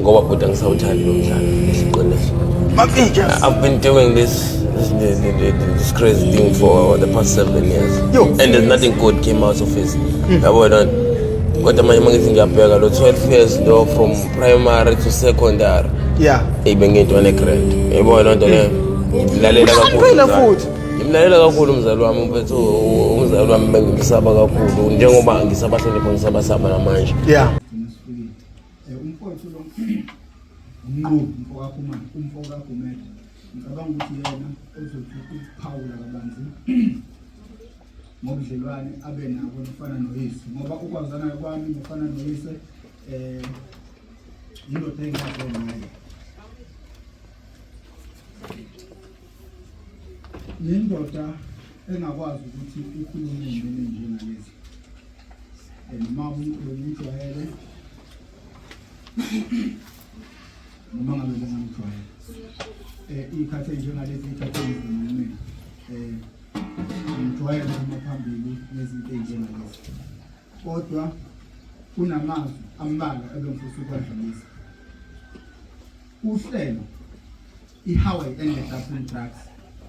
Ngoba bhuti angisawuthandi lo mdlalo, ngiqiniso. I've been doing this crazy thing for the past 7 years. Yo. And there's nothing good came out of it. Yabona? Kodwa manje mangithi ngiyabheka lo 12 years lo from primary to secondary. Eyi bengiyintwana egrand. Yabona loo nto leyo? Ngimlalela kakhulu. Uhlakaniphile umzali. futhi. Ngimlalela kakhulu umzali wami mfethu, umzali wami bengimsaba kakhulu njengoba ngisabahlonipha ngisabasaba namanje. Sifikile. Umfowethu lo umnqobi umfokaKhumalo, umfokaGumede. Ngicabanga ukuthi yena ozothi ukuphawula kabanzi ngobudlelwane abe nabo nofana noyise ngoba ukwazana kwami nofana noyise indoda engaze naye. Nendoda engakwazi ukuthi ukhulume noma njengalezi. Noma umjwayele noma ngabe bengamjwayele. Iy'khathi ey'njengalezi iy'khathi ey'nzima kumina. Ngijwayele uma phambili nezinto ey'njengalezi. Kodwa kunamazwi ambalwa ebengifisa ukuwadlulisa. Uhlelo i-How I Ended Up in Drugs,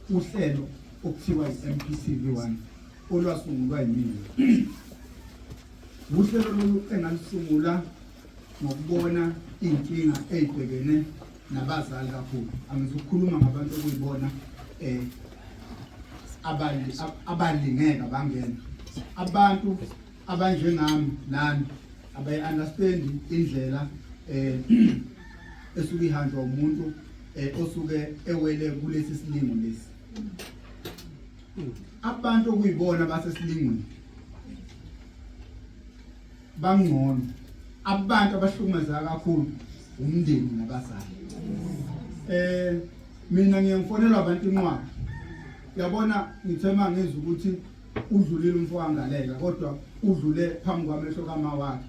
uhlelo okuthiwa i-MPTV1 olwasungulwa yimina. Uhlelo lolu engalusungula ngokubona iy'nkinga ey'bhekene nabazali kakhulu. Angizukukhuluma ngabantu okuyibona abalingeka bangena. Abantu abanjengami nani abayi-understand indlela esuke ihanjwa umuntu osuke ewele kulesi silingo lesi. Abantu okuyibona basesilingweni bangcono. Abantu abahlukumezeka kakhulu umndeni nabazali. Mina ngiye ngifonelwa abantu inqwaba. Uyabona ngithe uma ngizwa ukuthi udlulile umfo wangaleka kodwa udlule phambi kwamehlo kama wakhe.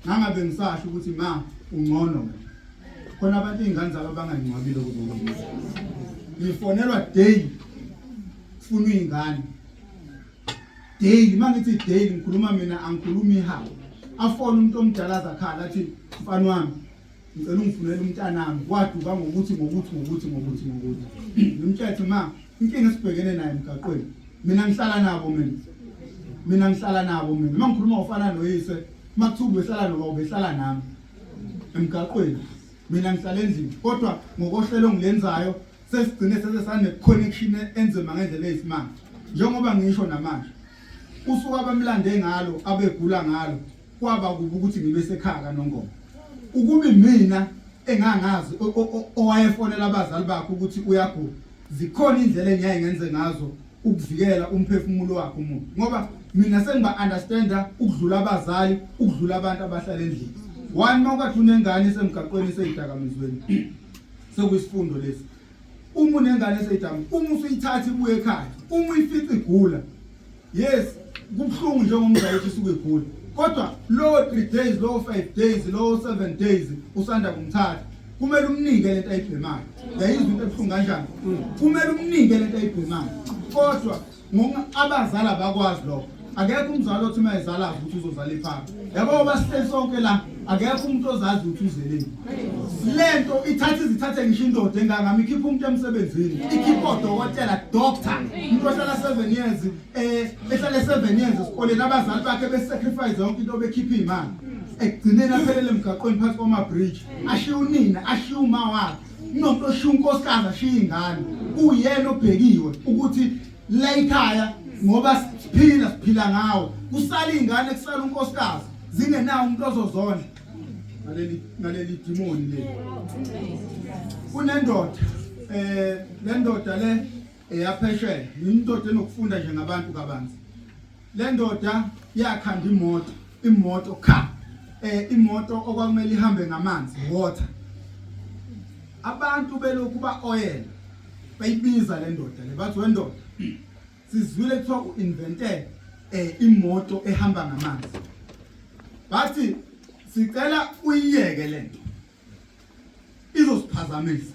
Ngangabe ngisasho ukuthi ma ungcono wena. Khona abantu iy'ngane zabo abangayingcwabile kubo. Ngifonelwa daily kufuna iy'ngane. Daily, uma ngithi daily ngikhuluma mina angikhulumi ihawu. Afone umuntu omdala azakhala athi mfana wami ngicela ungifunele umntanami waduka ngokuthi ngokuthi ngokuthi ngokuthi ngokuthi. Ngimtshele ma inkinga esibhekene nayo emgaqweni mina ngihlala nabo mina. Mina ngihlala nabo mina. Uma ngikhuluma ufana noyise, uma kuthiwa ubehlala noba ubehlala nami emgaqweni. Mina ngihlala endlini kodwa ngokohlelo engilenzayo sesigcine sese sane connection enzima ngendlela eyisimanga. Njengoba ngisho namanje usuku abamlande ngalo abegula ngalo kwaba kubi ukuthi ngibe sekhaya kaNongoma. Ukubi mina engangazi owayefonela abazali bakhe ukuthi uyagula, zikhona indlela engiyaye ngenze ngazo ukuvikela umphefumulo wakhe umuntu, ngoba mina sengiba understanda ukudlula abazali, ukudlula abantu abahlala endlini. One, mawukathi unengane esemgaqweni eseyidakamizweni, sekuyisifundo lesi. Uma unengane eseyidama, uma usuyithatha ibuye ekhaya, uma uyifica igula, yes kubuhlungu njengomzali ukuthi isuke igula, kodwa lowo 3 days, lowo 5 days, lowo 7 days usanda kumthatha, kumele umnike lento ayibhemayo. Yayizwa into ebuhlungu kanjani? Kumele umnike lento ayibhemayo. Kodwa abazali abakwazi lokho. Akekho umzali othi uma ezala azi ukuthi uzozala iphara. Yabo basihleli sonke la, akekho umuntu ozazi ukuthi uzeleni. Lento ithatha izithathe ngisho indoda engangami ikhipha umuntu emsebenzini, ikhipha odokotela, doctor, umuntu ohlala 7 years ehlale 7 years esikoleni, abazali bakhe besacrifice yonke into bekhipha imali. Ekugcineni aphelele emgaqweni phansi kwama bridge, ashiye unina, ashiye uma wakhe. Kunomuntu oshiya unkosikazi ashiye ingane. Kuyena obhekiwe ukuthi la ekhaya ngoba siphila siphila ngawo. Kusala ingane, kusala unkosikazi, zingenawo umuntu ozozondla. Ngaleli dimoni leli. Kunendoda le ndoda le eyaphesheya, indoda enokufunda nje ngabantu kabanzi. Le ndoda yakhanda imoto, imoto car, imoto okwakumele ihambe ngamanzi, water. Abantu belokhu ba-oyela bayibiza le ndoda le, bathi wendoda sizwile kuthiwa u-invente imoto ehamba ngamanzi, bathi sicela uyiyeke lento izosiphazamisa.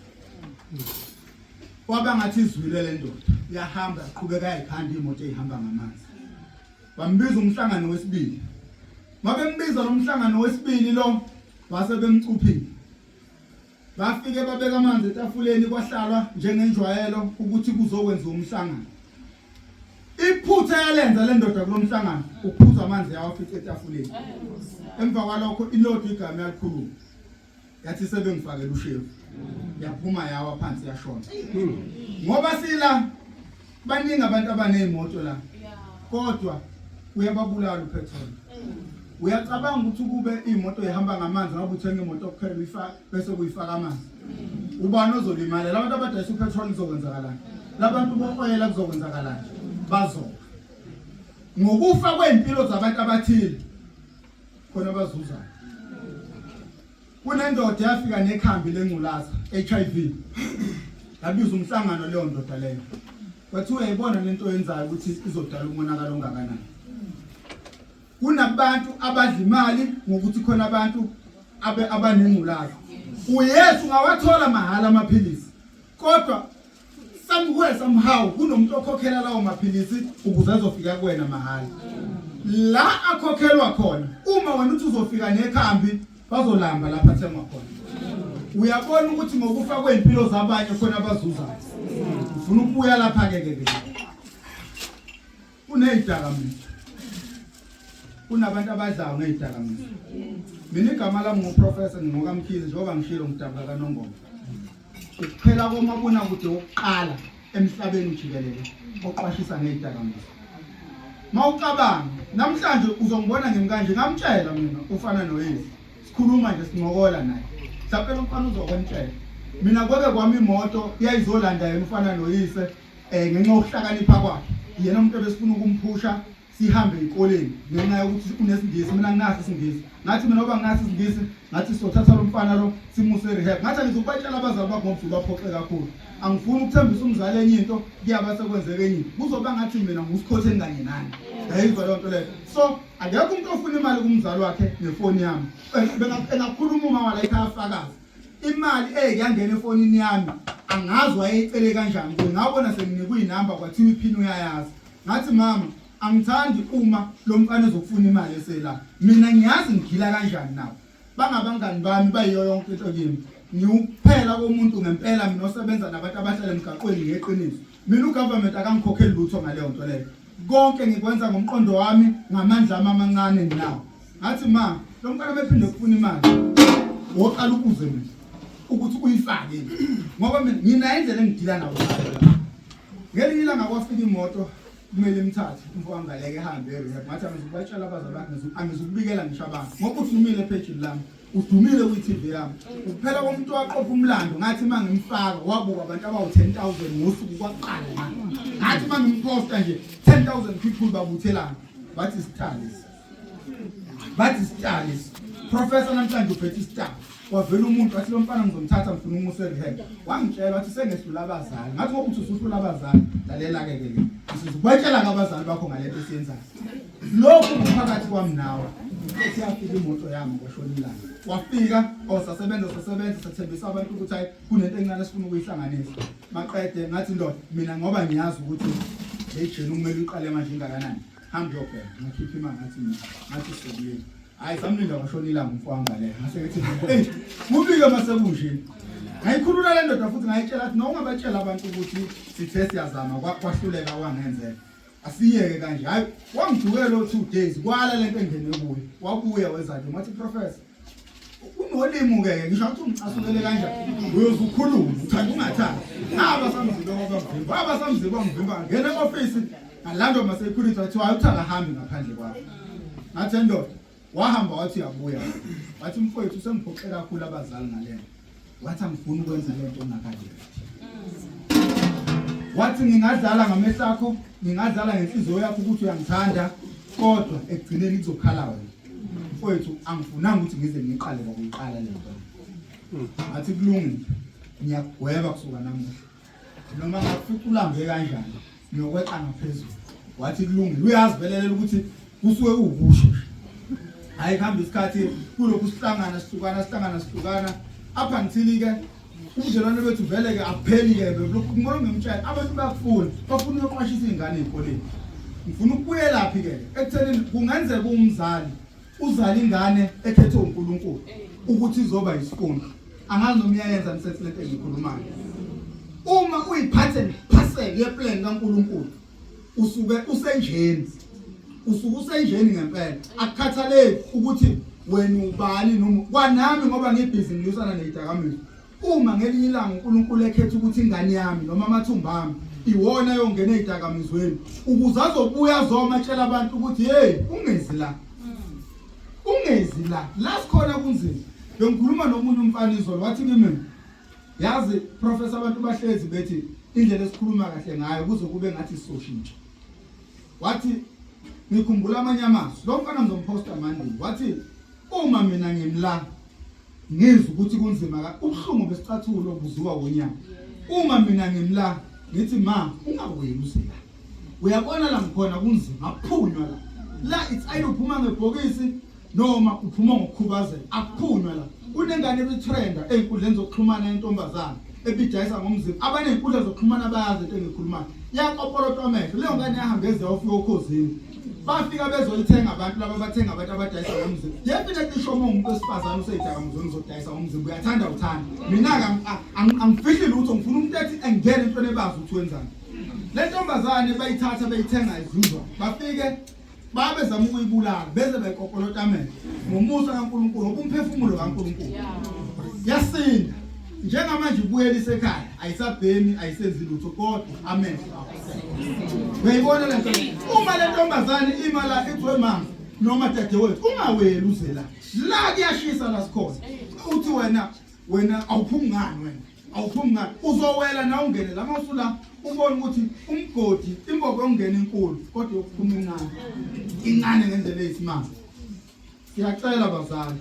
Kwaba ngathi izwile le ndoda, yahamba yaqhubeka yayikhanda imoto eyihamba ngamanzi. Bambiza umhlangano wesibili. Mabembiza lo mhlangano wesibili lo, Base bemcuphile. Bafike babeka amanzi etafuleni kwahlalwa njengenjwayelo ukuthi kuzokwenziwa umhlangano. Iphutha yalenza le ndoda kulo mhlangano ukuphuza amanzi yawafica etafuleni. Emva kwalokho ilodwa igama yalikhuluma. Yathi sebengifakela ushevu. Yaphuma yawa phansi yashona. Ngoba sila baningi abantu abanezimoto la. Kodwa uyababulala upetrol. Uyacabanga ukuthi ukube imoto ihamba ngamanzi ngabe uthenga imoto kuphela uyifaka bese kuyifaka amanzi. Ubani ozolimala? Labantu abadayisa upetrol kuzokwenzakalani? Labantu bo-oyela kuzokwenzakalani? Bazofa. Ngokufa kwey'mpilo zabantu abathile khona abazuzayo. Kunendoda eyafika nekhambi lengculaza HIV. Yabiza umhlangano leyo ndoda leyo. Kwathiwa uyayibona lento oyenzayo ukuthi izodala umonakalo ongakanani. Kunabantu abadla imali ngokuthi khona abantu abe abanengculaza. Uyesu ungawathola mahhala amaphilisi. Kodwa somewhere somehow kunomuntu okhokhela lawo maphilisi ukuze azofika kuwena mahhala. La akhokhelwa khona uma wena uthi uzofika nekhambi bazolamba lapha athengwa khona. Uyabona ukuthi ngokufa kwempilo zabanye khona abazuzayo. Ufuna ukubuya lapha ke ke ke. Kunezidakamizwa. Kunabantu abadlayo ngezidakamizwa. Mina igama lami nguProfessor ngingokaMkhize njengoba ngishilo ngidabuka kaNongoma. Ukuphela komabonakude wokuqala emhlabeni jikelele oqwashisa ngezidakamizwa. Mawucabanga namhlanje uzongibona ngimi kanje ngamtshela mina ufana noyise. Sikhuluma nje sincokola naye. Mhlawumbe lo mfana uzokwemtshela. Mina kweke kwami imoto yayizolanda yena ufana noyise eh ngenxa yokuhlakanipha kwakhe. Yena umuntu ebesifuna ukumphusha sihambe ezikoleni ngenxa yokuthi unesingisi mina nginaso isingisi ngathi mina ngoba nginaso isingisi ngathi sothatha lo mfana lo simuse e-rehab ngathi angizokubatshela abazali bakho ngoba ubaphoxe kakhulu angifuni ukuthembisa umzali enye into kuyaba sekwenzeka enye into kuzoba ngathi mina ngusikhotheni kanye nani yayizwa leyo nto leyo so akekho umuntu ofuna imali kumzali wakhe ngefoni yami engakhuluma uma wala ekhaya afakazi imali eyangena efonini yami angazi wayeyicele kanjani kuye ngabona senginikwe inamba kwathiwa iphini uyayazi Ngathi mama angithandi uma lo mfana ezokufuna imali esela. Mina ngiyazi ngigila kanjani nawo. Bangabangani bami bayiyo yonke into kimi. Ngiwukuphela komuntu ngempela mina osebenza nabantu abahlala emgaqweni ngeqiniso. Mina ugovernment akangikhokheli lutho ngaleyo nto leyo. Konke ngikwenza ngomqondo wami ngamandla ami amancane nginawo. Ngathi ma lo mfana mephinde kufuna imali. Woqala ukuze mina ukuthi uyifake ngoba mina nginayo indlela engidila nawo ngayo. Ngelinye ilanga kwafika imoto kumele imthathe umfo wangaleke ehambe e-rehab ngathi angizukubatshela abazali bakhe angizukubikela ngisho abantu ngoba udumile ephejini lami udumile kwi-tv yami ukuphela komuntu waqopha umlando ngathi uma ngimfaka wabuka abantu abawu-10 000 ngosuku kwaqala ngathi uma ngimphosta nje 10 000 people babuthelana bathi sithalisi bathi isitali professor namhlanje uphethe isitali wavela umuntu wathi lo mfana ngizomthatha ngifuna umuse rehab wangitshela wathi sengehlula abazali ngathi ngoba uthi usuhlula abazali lalela ke ke ke ngizokubatshela ke abazali bakho ngalento esiyenzayo lokhu kuphakathi kwami nawe ethi yafika imoto yami kwashona ilanga wafika oh sasebenza sasebenza sathembisa abantu ukuthi hayi kunento encane esifuna ukuyihlanganisa maqede ngathi ndoda mina ngoba ngiyazi ukuthi le jeni kumele uyiqale manje ingakanani hamba uyobheka ngakhipha imali ngathi mina ngathi sokuyeni hayi samlinda kwashona ilanga umfo wangaleka ngase ngithi hey kubike mase kunje ngayikhulula le ndoda futhi ngayitshela ukuthi noma ungabatshela abantu ukuthi sithe siyazama kwahluleka wangenzeka asiyeke kanje hayi wangidukela o 2 days kwala lento engene kuyo wabuya weza nje ngathi professor Unolimi ke ngisho ukuthi ungicasukele kanjani uyoze ukhulume uthanda ungathandi aba samzibe kwabamvimba aba samzibe kwamvimba ngena e-ofisi ngalandwa masecurity wathiwa hayi uthi akahambi ngaphandle kwakho ngathi endoda wahamba wathi uyabuya wathi mfowethu usengiphoxe kakhulu abazali ngalento wathi angifuni ukwenza lento ongakade wathi ngingadlala ngamehlo akho ngingadlala ngenhliziyo yakho ukuthi uyangithanda kodwa ekugcineni kuzokhala wena mfowethu angifunanga ukuthi ngize ngiqale kwakuyiqala le nto ngathi kulungile ngiyakugweba kusuka namuhla noma ngakufica ulambe kanjani ngiyokweqa ngaphezulu wathi kulungile uyazi velelela ukuthi kusuke kuwukusho nje hayi kuhamba isikhathi kulokhu sihlangana sihlukana sihlangana sihlukana up until ke ubudlelwane bethu vele ke abupheli ke lokhu ngibona ngimtshela abantu bayakufuna bafuna uyoqwashisa iy'ngane ey'koleni ngifuna ukubuyelaphi ke ekuthenini kungenzeka umzali uzala ingane ekhethwe uNkulunkulu. ukuthi izoba isifundo. Angazi noma iyayenza nisethi lento engikhulumayo. Uma uyiphathe parcel yeplan kaNkuluNkulu usuke usenjeni, usuke usenjeni ngempela, akukhathaleki ukuthi wena ubani noma kwanami, ngoba ngibhizi ngilwisana nezidakamizwa. Uma ngelinye ilanga uNkulunkulu ekhetha ukuthi ingane yami noma amathumba ami iwona yongena ezidakamizweni ukuze azobuya azoma tshela abantu ukuthi hey, ungezi la, ungezi la, la sikhona kunzima. Bengikhuluma nomunye umfana izolo, wathi kimi, yazi professor, abantu bahlezi bethi indlela esikhuluma kahle ngayo kuze kube ngathi sisoshintsha. Wathi ngikhumbula amanye amazwi lo mfana, ngizomposta Monday. Wathi uma mina ngimla ngizwa ukuthi kunzima ka ubuhlungu besicathulo buziwa wonyaka, uma mina ngimla ngithi ma ungaweli uze la, uyabona la ngikhona kunzima, akuphunywa la, la it's either uphuma ngebhokisi noma uphuma ngokukhubazeka, akuphunywa la. Kunengane ebitrenda ey'nkundleni zokuxhumana, yentombazane ebidayisa ngomzimba. Abaney'nkundla zokuxhumana bayazi into engiyikhulumayo. Yakopolotwa amehlo leyo ngane, yahamba eze yawufika oKhozini, bafika bezoyithenga abantu laba bathenga abantu abadayisa ngomzimba. Definitely isho uma umuntu wesifazane usey'dakamizweni uzodayisa ngomzimba, uyathanda uthanda. Mina-ke angifihli lutho, ngifuna umuntu ethi engene entweni ebazi ukuthi wenzani. Le ntombazane bayithatha beyithenga idluzwa, bafike babezama ukuyibulala beze bekopolota amehlo. Ngomusa kaNkulunkulu, ngoba umphefumulo kaNkulunkulu, yasinda. Njengamanje ibuyelise ekhaya, ayisabhemi, ayisenzi lutho, kodwa amehlo uyayibona le nto. Uma le ntombazane ima la ithiwe mama noma dadewethu ungaweli uze la, la kuyashisa la sikhona, uthi wena wena awuphumi ngani, wena awuphumi ngani, uzowela na ungene la. Mawusula ubone ukuthi umgodi imbobo yokungena inkulu kodwa yokuphuma incane, incane ngendlela eyisimanga. Siyacela bazali,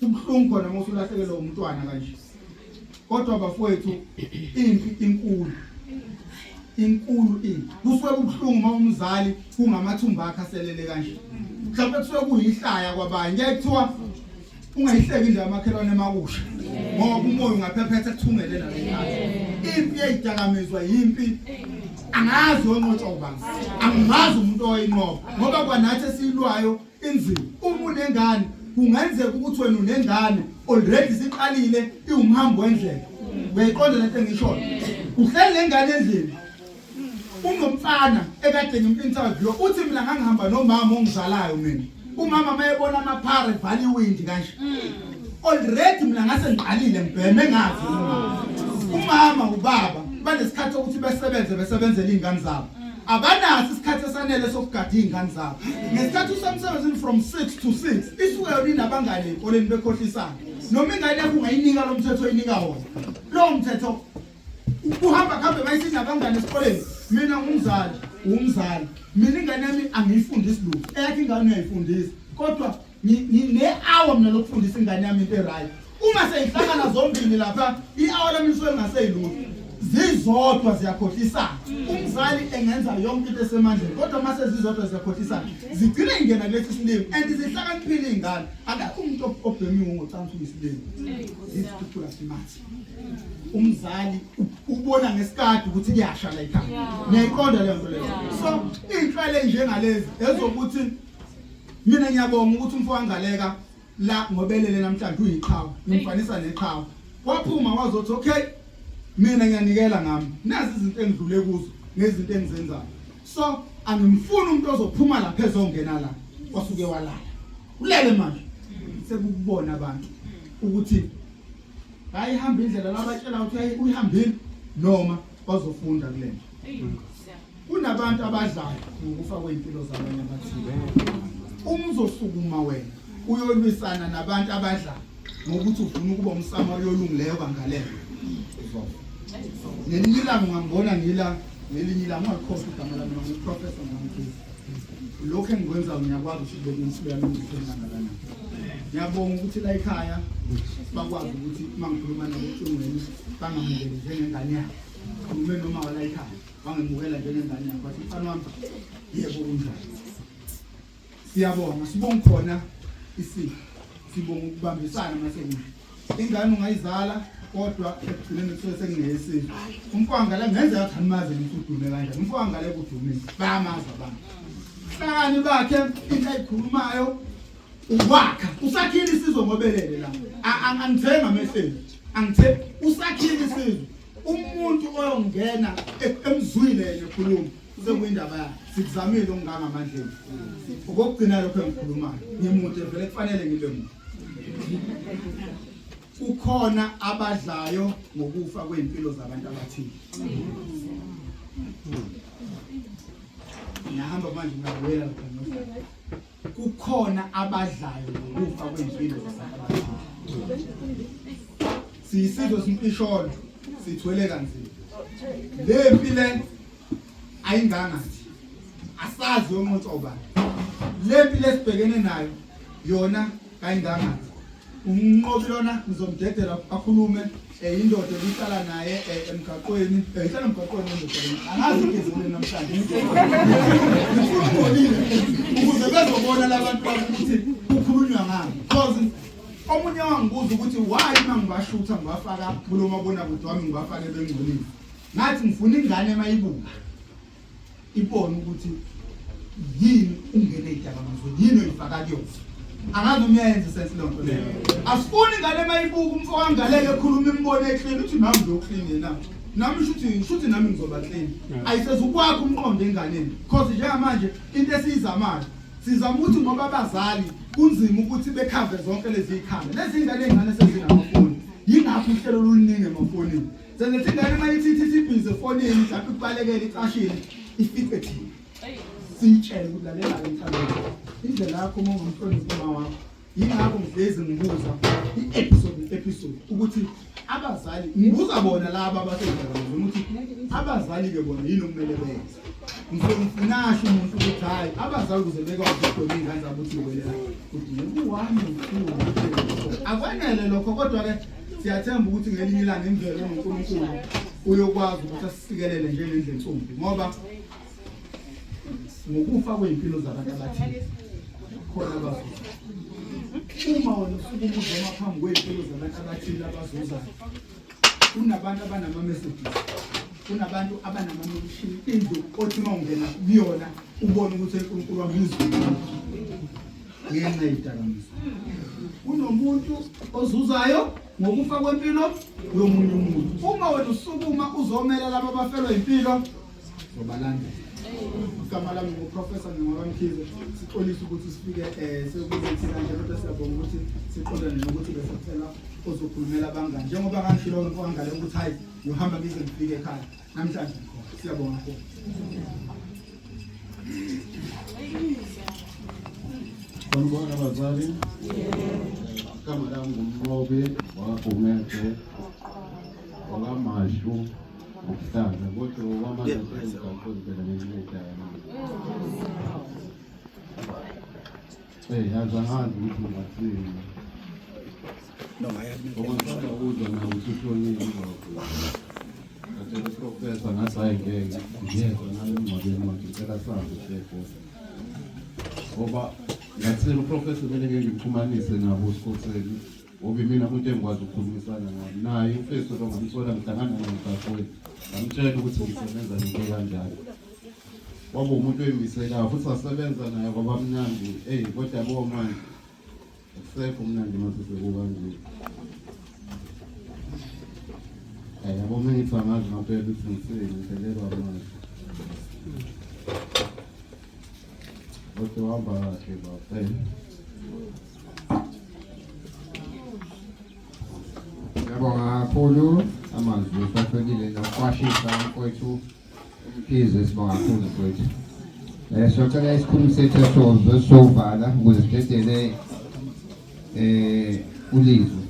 kubuhlungu khona uma usulahlekelwe umntwana kanje, kodwa bafowethu impi inkulu, inkulu impi. Kusuke kubuhlungu uma umzali kungamathumba akhe aselele kanje, mhlawumbe kusuke kuyihlaya kwabanye. Kuyaye kuthiwa ungayihleki nje amakhelwane emakusha ngoba umoya ungaphephetha kuthungele nalekhathi. Impi yeyidakamizwa yimpi angazi onqotshwa ubani, angimazi umuntu owayinqoba, ngoba kwanathi esiyilwayo inzima. Uma unengane kungenzeka ukuthi wena unengane already siqalile iwumhambo wendlela, uyayiqonda lento engishoyo. Uhleli nengane endlini, unomfana ekade ngim-interview, uthi mina ngangihamba nomama ongizalayo mina, umama mayebona amaphara evala iwindi kanje. Already mina ngase ngiqalile ngibheme ngazi. Umama ubaba banesikhathi sokuthi besebenze, besebenzele iy'ngane zabo, abanaso isikhathi esanele sokugada iy'ngane zabo. Ngesikhathi usemsebenzini from 6 to 6, isuke yona inabangane ey'koleni bekhohlisana. Noma ingane yakho ungayinika lo mthetho oyinika wona, lowo mthetho kuhamba kuhambe bayisinabangane esikoleni. Mina ngumzali, umzali, mina ingane yami angiyifundisi lutho, eyakhe ingane uyayifundisa, kodwa ngine-hour mina lokufundisa ingane yami into e-right. Uma seyihlangana zombili lapha, i-hour lami lisuke lingaseyilutho, zizodwa ziyakhohlisana. Umzali engenza yonke into esemandleni, kodwa uma sezizodwa ziyakhohlisana, zigcine ingena kulesi silimo and zihlakaniphile iy'ngane. Akekho umuntu obhemiwe ngocansi uyisilimo, zizikhuphula simathi. Umzali ubona ngesikade ukuthi kuyasha la ekhaya, niyayiqonda leyo nto leyo. So iy'nhlelo ey'njengalezi ezokuthi mina ngiyabonga ukuthi umfo wangaleka la ngobelele namhlanje uyiqhawe, ngimfanisa neqhawe, waphuma wazothi okay mina ngiyanikela ngami, nazi izinto engidlule kuzo nezinto engizenzayo. So angimfuni umuntu ozophuma lapha ezongena la wasuke walala, ulele manje sekukubona abantu ukuthi hayi ihamba indlela labatshela ukuthi hayi uyihambile noma bazofunda kulento. Kunabantu abadlayo ngokufa kwey'mpilo zabanye abathile. Uma uzosukuma wena uyolwisana nabantu abadlayo ngokuthi ufuna ukuba umsamariya olungileyo kangalelo, uzofa. Ngelinye ilanga ungangibona ngila, ngelinye ilanga ungalikhohlwa igama lami, nginguprofessor Ngamkhize. Lokhu engikwenzayo ngiyakwazi ukuthi kubeka impilo yami engcupheni kangakanani. Ngiyabonga ukuthi la ekhaya bakwazi ukuthi uma ngikhuluma nabo ocingweni bangamukeli njengengane yabo. Khulume noma wala ekhaya wangemukela njengengane yakho, wathi mfana wami, yebo kunjalo. Siyabonga, sibonga khona isimo, sibonga ukubambisana masekunje. Ingane ungayizala kodwa ekugcineni kusuke sekungeyesizwe. Umfana la ngenzeka ukuthi animazi ukuthi udume kanjani. Umfana la kudumile, bayamazi abantu. Hlakani bakhe into ayikhulumayo. Ukwakha usakhile isizwe ngobelele la. Angithenga amehleli. Angithe usakhile isizwe. Umuntu oyongena emzwile yena ekhuluma sekuyindaba yakhe. Sikuzamile okungangamandleni. Okokugcina lokho engikhulumayo. Ngimude vele kufanele ngibe mude. Kukhona abadlayo ngokufa kwempilo zabantu abathile. Ngiyahamba manje ngiyabuyela lapha ngiyodlala. Kukhona abadlayo ngokufa kwempilo zabantu abathile. Siyisizwe simpisholo sithwele kanzima. Le mpi le ayingangathi asazi yonqotshwa ubani. Le mpi lesibhekene nayo yona kayingangathi. Umnqobi lona ngizomdedela akhulume eh, indoda ebihlala naye eh, emgaqweni eh, ihlala emgaqweni indoda lena angazi igezile namhlanje ngifuna ugcolile ukuze bezobona labantu ukuthi kukhulunywa ngani because omunye wangibuza ukuthi why uma ngibashutha ngibafaka kulo mabonakude wami ngibafake bengcolile ngathi ngifuna ingane emayibuka ibone ukuthi yini ungene idakamizweni yini oyifaka kuyona angazi uma uyayenza sense leyo nto leyo asifuni ingane mayibuka umfo kangaleke ekhuluma imbono eclean uthi nami ngiyoclean yena nami shuthi shuthi nami ngizoba clean ayisezukwakho umqondo enganeni because njengamanje into esiyizamayo sizama ukuthi ngoba abazali kunzima ukuthi bekhave zonke lezi zikhanda lezi ngane ezingane sezinamafoni yingakho uhlelo oluningi emafonini Sengithi ingane uma ithi ithi ibhizi efonini mhlawumbe ikubalekele icashile ifice thina. Siyitshele ukuthi lalela-ke mhlawumbe indlela yakho uma ungamhloniphi uma wakho. Yingakho ngihlezi ngibuza i-episode ne-episode ukuthi abazali ngibuza bona laba abasezidakamizweni ukuthi abazali-ke bona yini okumele benze. Ngisuke ngifunasho umuntu ukuthi hhayi abazali ukuze bekwazi ukugwema iy'ngane zabo ukuthi iwelela kudingeka u-one no-two no-three no-four. Akwanele lokho kodwa-ke Siyathemba ukuthi ngelinye ilanga imvelo noNkulunkulu uyokwazi ukuthi asisikelele njengendlu ensumbi ngoba ngokufa kwey'mpilo zabantu abathile khona abazuza. Uma wena usuke umuzoma phambi kwey'mpilo zabantu abathile abazuzayo, kunabantu abanama-messages, kunabantu abanama-mission, indlu othi uma ungena kuyona ubone ukuthi uNkulunkulu wami uzwile ngenxa yezidakamizwa. Kunomuntu ozuzayo ngokufa kwempilo yomunye umuntu. Uma wena usukuma uzomela laba abafelwa impilo zobalandela. Igama lami nguProfessor Ngcwaba Mkhize. Sixolisa ukuthi sifike eh sekulethi kanje kodwa siyabonga ukuthi siqondane nokuthi besicela ozokhulumela abangani. Njengoba ngangishilo ngale ukuthi hayi ngiyohamba ngize ngifike ekhaya. Namhlanje ngikhona. Siyabonga kakhulu. Sanibona bazali. Igama lami nguMnqobi wakwaGumede wakaMashu ngokuhlala kodwa okwamanje emgaqweni phela ngenxa yedakamizwa. Hey, yazi angazi ukuthi ngingathini. Ngoba ngisanda ukuzwa nawe ukuthi ushonile ubaba. Ngatshela uprofesa ngathi hhayi ngeke ngiyezwa nami emngcwabeni wakhe ngicela sihambe siye khona. Ngoba ngathini uprofesa kumele ngeke ngimxhumanise nabo usikhotheni ngoba imina umuntu engikwazi ukukhulumisana naye. Naye umfethu lo ngamthola ngihlangana naye emgaqweni ngamtshela ukuthi ngisebenza nento kanjani. Waba umuntu oyimiselayo futhi sasebenza naye kwaba mnandi. Eyi kodwa yabo manje akusekho mnandi mase sekukanje. Eh yabo uma ngithi angazi ngampela ukuthi ngithini ngiphelelwa amazwi. Kodwa uhamba kahle baba. Eh. Ngiyabonga kakhulu amazwi usahlolile nokuqwashisa mfowethu Umkhize sibonga kakhulu mfowethu. Eh siyocela isikhulumi sethu esovala ukuze sidedele eh uLizwi.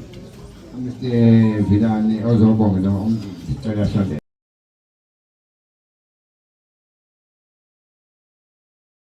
Mr Vilane ozobonga noma umndeni sicela sondele.